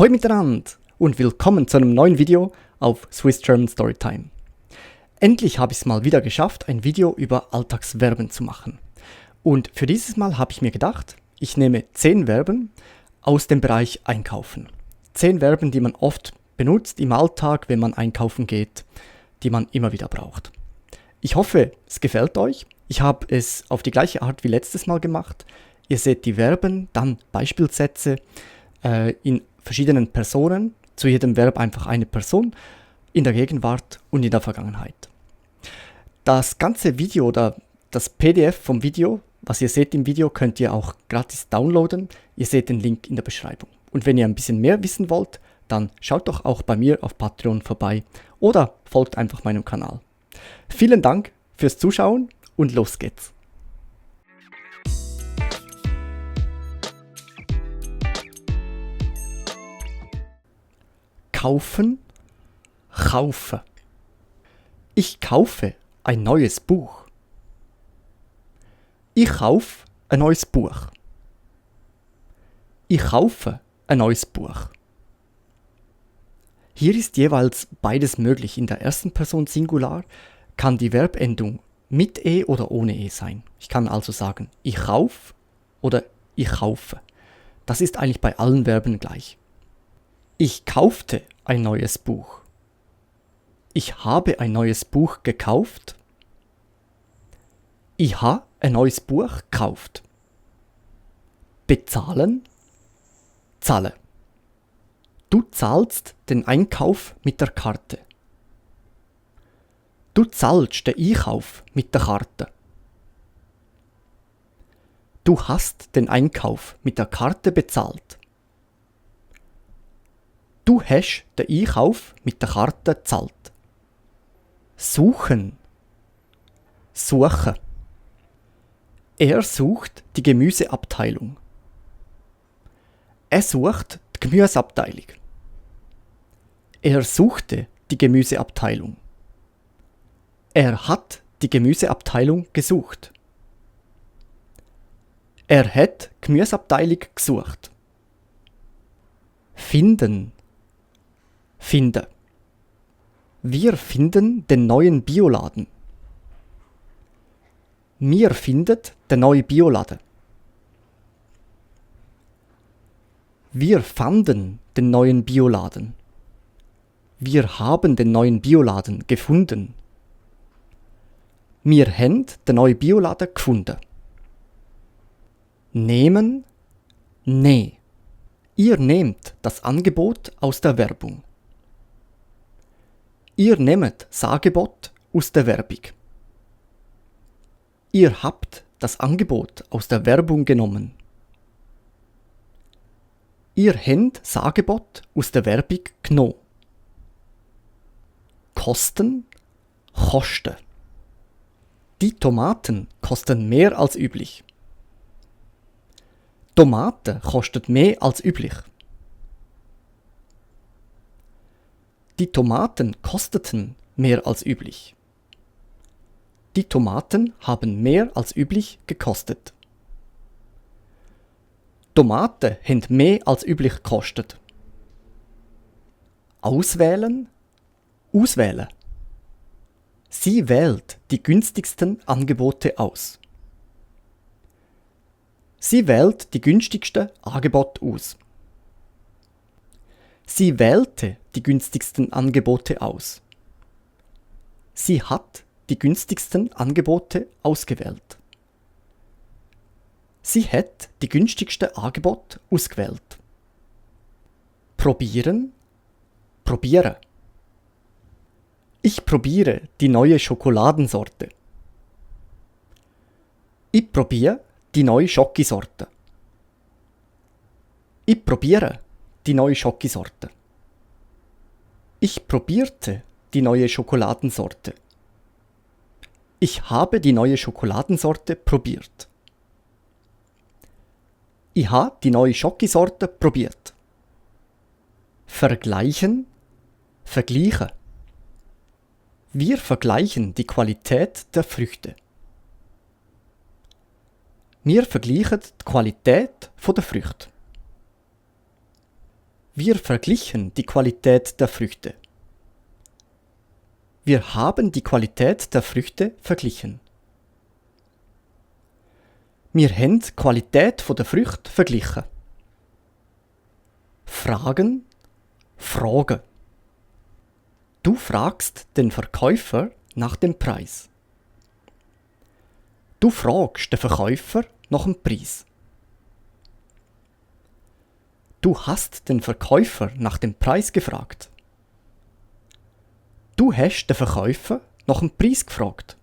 Hoi miteinander und willkommen zu einem neuen Video auf Swiss German Storytime. Endlich habe ich es mal wieder geschafft, ein Video über Alltagsverben zu machen. Und für dieses Mal habe ich mir gedacht, ich nehme 10 Verben aus dem Bereich Einkaufen. 10 Verben, die man oft benutzt im Alltag, wenn man einkaufen geht, die man immer wieder braucht. Ich hoffe, es gefällt euch. Ich habe es auf die gleiche Art wie letztes Mal gemacht. Ihr seht die Verben, dann Beispielsätze in verschiedenen Personen, zu jedem Verb einfach eine Person, in der Gegenwart und in der Vergangenheit. Das ganze Video oder das PDF vom Video, was ihr seht im Video, könnt ihr auch gratis downloaden. Ihr seht den Link in der Beschreibung. Und wenn ihr ein bisschen mehr wissen wollt, dann schaut doch auch bei mir auf Patreon vorbei oder folgt einfach meinem Kanal. Vielen Dank fürs Zuschauen und los geht's! Kaufen, kaufe. Ich kaufe ein neues Buch. Ich kaufe ein neues Buch. Ich kaufe ein neues Buch. Hier ist jeweils beides möglich. In der ersten Person Singular kann die Verbendung mit E oder ohne E sein. Ich kann also sagen, ich kauf oder ich kaufe. Das ist eigentlich bei allen Verben gleich. Ich kaufte ein neues Buch. Ich habe ein neues Buch gekauft. Ich habe ein neues Buch gekauft. Bezahlen, zahle. Du zahlst den Einkauf mit der Karte. Du zahlst den Einkauf mit der Karte. Du hast den Einkauf mit der Karte bezahlt. Du hast den Einkauf mit der Karte gezahlt. Suchen. Suchen. Er sucht die Gemüseabteilung. Er sucht die Gemüseabteilung. Er suchte die Gemüseabteilung. Er hat die Gemüseabteilung gesucht. Er hat die Gemüseabteilung gesucht. Finden. Finde. Wir finden den neuen Bioladen. Mir findet den neuen Bioladen. Wir fanden den neuen Bioladen. Wir haben den neuen Bioladen gefunden. Wir haben den neuen Bioladen gefunden. Nehmen, nee. Ihr nehmt das Angebot aus der Werbung. Ihr nehmt das Angebot aus der Werbung. Ihr habt das Angebot aus der Werbung genommen. Ihr habt das Angebot aus der Werbung genommen. Kosten, kosten. Die Tomaten kosten mehr als üblich. Tomaten kosten mehr als üblich. Die Tomaten kosteten mehr als üblich. Die Tomaten haben mehr als üblich gekostet. Tomaten haben mehr als üblich gekostet. Auswählen, auswählen. Sie wählt die günstigsten Angebote aus. Sie wählt die günstigsten Angebote aus. Sie wählte die günstigsten Angebote aus. Sie hat die günstigsten Angebote ausgewählt. Sie hat die günstigste Angebot ausgewählt. Probieren, probiere. Ich probiere die neue Schokoladensorte. Ich probiere die neue Schokisorte. Ich probiere die neue Schokisorte. Ich probierte die neue Schokoladensorte. Ich habe die neue Schokoladensorte probiert. Ich habe die neue Schokisorte probiert. Vergleichen, vergleichen. Wir vergleichen die Qualität der Früchte. Wir vergleichen die Qualität der Früchte. Wir verglichen die Qualität der Früchte. Wir haben die Qualität der Früchte verglichen. Wir haben die Qualität der Früchte verglichen. Fragen, Fragen. Du fragst den Verkäufer nach dem Preis. Du fragst den Verkäufer nach dem Preis. Du hast den Verkäufer nach dem Preis gefragt. Du hast den Verkäufer nach dem Preis gefragt.